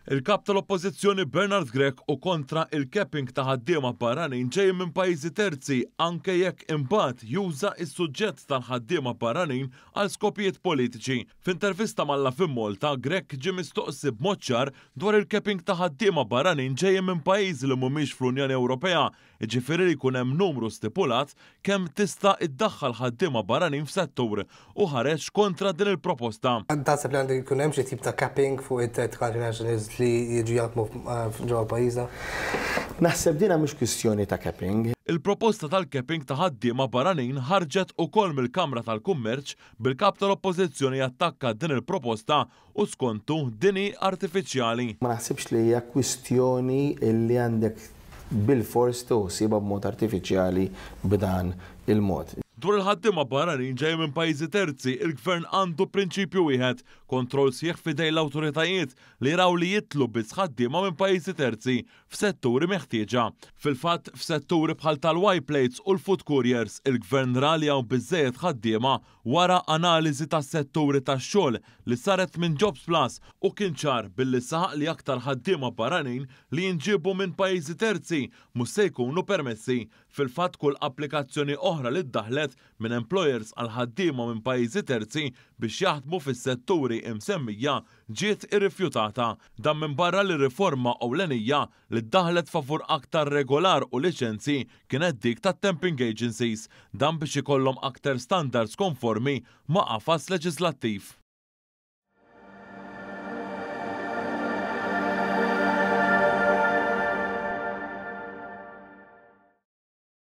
Il-Kap tal-Oppożizzjoni Bernard Grech hu kontra il-capping ta' ħaddiema barranin ġejjin minn pajjiżi terzi anke jekk imbagħad juża s-suġġett tal-ħaddiema barranin għal skopijiet politiċi. F'intervista ma' Lovin Malta, Grech ġie mistoqsi b'mod ċar dwar il-capping ta' ħaddiema barranin ġejjin minn pajjiżi li mhumiex fl-Unjoni Ewropea, jiġifieri li jkun hemm numru stipulat kemm tista' iddaħħal ħaddiema barranin f'settur, u ħareġ kontra din il-proposta. Taħseb li għandu jkun hemm xi tip ta' capping fuq it-third country nationals li jiġu jaħdmu ġewwa pajjiżna? Naħseb dina mhux kwistjoni ta' capping. Il-proposta tal-capping ta' ħaddiema barranin ħarġet ukoll mill-Kamra tal-Kummerċ, bil-Kap tal-Oppożizzjoni jattakka din il-proposta u skontu din hi artifiċjali. Ma naħsibx li hija kwistjoni li għandek bilfors tieħu ħsiebha b'mod artifiċjali b'dan il-mod. Dwar il-ħaddiema barranin ġejjin minn pajjiżi terzi, il-Gvern għandu prinċipju wieħed, kontroll sħiħ f'idejn l-awtoritajiet li jaraw li jidħlu biss ħaddiema minn pajjiżi terzi f'setturi meħtieġa. Fil-fatt, f'setturi bħal tal-Y-plates u l-food couriers, il-Gvern ra li hawn biżżejjed ħaddiema wara analiżi tas-setturi tax-xogħol li saret minn Jobsplus u kien ċar billi saħaq li aktar ħaddiema barranin li jinġiebu minn pajjiżi terzi mhux se jkunu permessi. Fil-fatt kull applikazzjoni oħra li ddaħħlet minn employers għal ħaddiema minn pajjiżi terzi biex jaħdmu fis-setturi imsemmija ġiet irrifjutata. Dan minbarra li riforma ewlenija li ddaħħlet favur aktar regolar u liċenzji kienet dik tat-temping agencies, dan biex ikollhom aktar standards konformi ma' qafas leġislattiv.